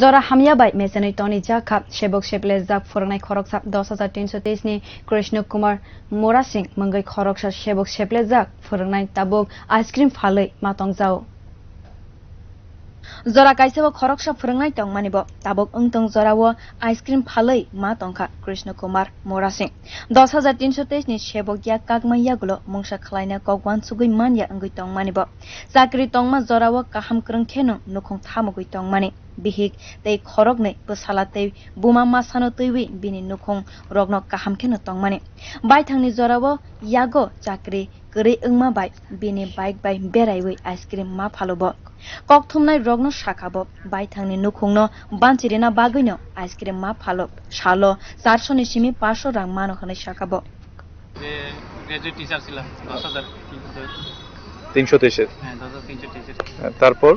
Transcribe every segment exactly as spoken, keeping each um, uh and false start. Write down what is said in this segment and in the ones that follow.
Jora hamya bai mechenwi tonijak kha sebok seplejak phwrwngnai khoroksa. Dos hajar tinso teis ni Krishna Kumar Mora Singh mungwi khoroksa sebok seplejak phwrwngnai tabuk ice cream phalwi ma tongjao. Jora kaisa o khoroksa phwrwngnai tongmani bo tabuk wngtong jora o ice cream phalwi ma tongkha Krishna Kumar Mora Singh. Dos hajar tinso teis ni sebok yak kakma yagulo mungsa khlaina kok uansugwi manya wngwi tongmani bo. Chakri tongma jorao kaham kwrwng kheno nukhung thamugwi tongmani. Bihik tei khoroknwi bwsala tei buma masano twiwi bini nukhung rokno kaham kheno tongmani. Baithangni jorao yago chakri kwrwi wngma bai bini bike bai beraiwi ice cream ma phalo bo. Kokthumnai rokno sakha bo, baithangni nukhungno banchirina bagwino ice cream ma phalo. Salo charso ni simi paso rang mano hwnwi sakha bo. যে graduate teacher ছিলাম দশ হাজার তিনশো। তিনশো তেইশের? হ্যাঁ, দশ হাজার তিনশো তেইশের। হ্যাঁ, তারপর?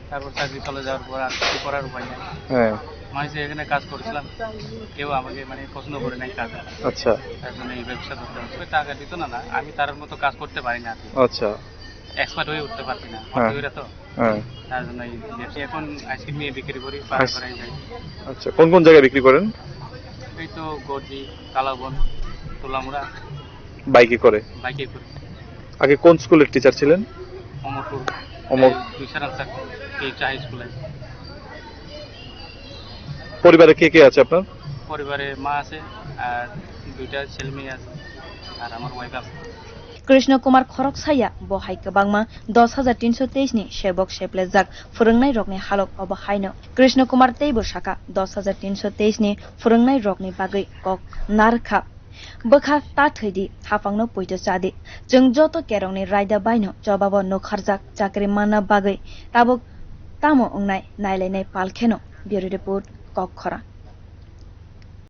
তারপর চাকরি চলে যাওয়ার পর আর কিছু করার উপায় নেই। হ্যাঁ। মানে যে এখানে কাজ করেছিলাম, কেউ আমাকে মানে পছন্দ করে নাই কাজে। আচ্ছা। তার জন্য এই ব্যবসা করতে হচ্ছে। টাকা দিত না, না, আমি তার মতো কাজ করতে পারি না আর কি। আচ্ছা। এক্সপার্ট হয়ে উঠতে পারছি না। হ্যাঁ। হয়তো এরা তো। হ্যাঁ। তার জন্য এই ব্যবসা। এখন আইসক্রিম নিয়ে বিক্রি করি, পাড়ায় আইস-, পাড়ায় যাই। আচ্ছা, কোন কোন জায়গায় বিক্রি করেন? এই তো গর্জি, কালাবন, তোলামুড়া। বাইকে করে? বাইকে করে। আগে কোন স্কুলের টিচার ছিলেন? অমরপুর। অমর- এই দুইশো রাস্তা, এই চা স্কুলে। পরিবারে কে কে আছে আপনার? পরিবারে মা আছে, আর দুইটা ছেলে মেয়ে আছে, আর আমার ওয়াইফ আছে। Krishna Kumar khoroksa ya, bo hai kwbangma dos hajar tinso teis ni sebok seplejak phwrwngnai rokni halok obo haino. Krishna Kumar teibo sakha, dos hajar tinso teis ni phwrwngnai rokni bagwi kok narwkha. Bwkha ta thwidi, haphangno poito chadi. Chwng joto kerongni raida baino chobabo nukharjak chakri manna bagwi tabuk tamo wngnai nailainai pal kheno. Bureau Report, Kokkhorang.